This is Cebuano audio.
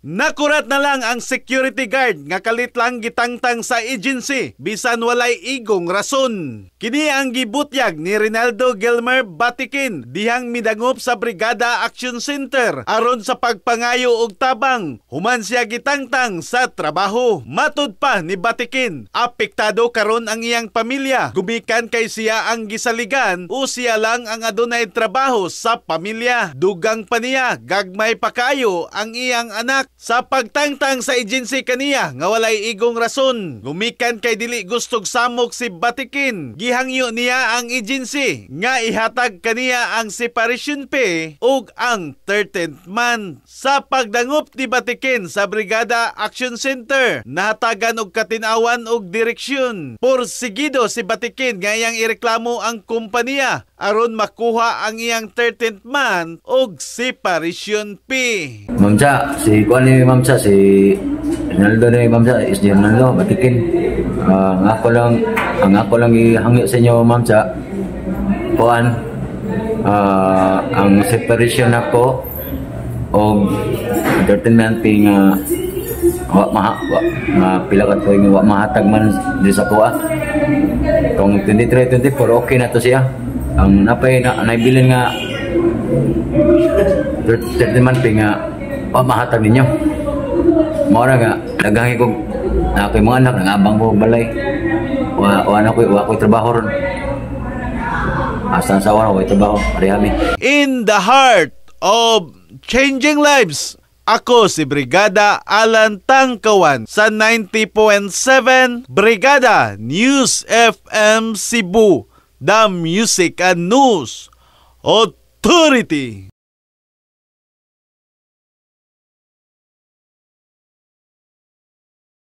Nakurat na lang ang security guard nga kalit lang gitangtang sa agency bisan walay igong rason. Kini ang gibutyag ni Rinaldo Gilmer Batikin dihang midangop sa Brigada Action Center aron sa pagpangayo og tabang human siya gitangtang sa trabaho. Matud pa ni Batikin, apektado karon ang iyang pamilya gumikan kay siya ang gisaligan o siya lang ang adunay trabaho sa pamilya. Dugang pa niya, gagmay pa kayo ang iyang anak sa pagtangtang sa agency kaniya nga walay igong rason. Gumikan kay dili gustog samok si Batikin, gihangyo niya ang agency nga ihatag kaniya ang separation pay ug ang 13th month. Sa pagdangop ni Batikin sa Brigada Action Center, nahatagan og katinawan og direksyon. Porsigido si Batikin nga iyang ireklamo ang kompanya aron makuha ang iyang 13th month og separation pay. Ma'am Cha, si kuan ni Ma'am Cha, si Ronaldo ni Ma'am Cha, is Ronaldo Batikin. Ang ako lang ihangyo sa inyo, Ma'am Cha, kuan, ang separation nako og 13 month pay nga wa maha wa nga pila ka tuig nga wa mahatag man di sa kuha. Tong 23 24 okay na to siya. Ang napay na naibilin nga 13 month pay nga wa mahatag ninyo. Mao ra nga daghan ko na ako'y mga anak nangabang ko balay. Wa na ko, wa ko'y trabaho ron. Asa sa wa ko'y trabaho, pareha mi. In the heart of changing lives, ako si Brigada Alan Tangkawan sa 90.7 Brigada News FM Cebu, the Music and News Authority.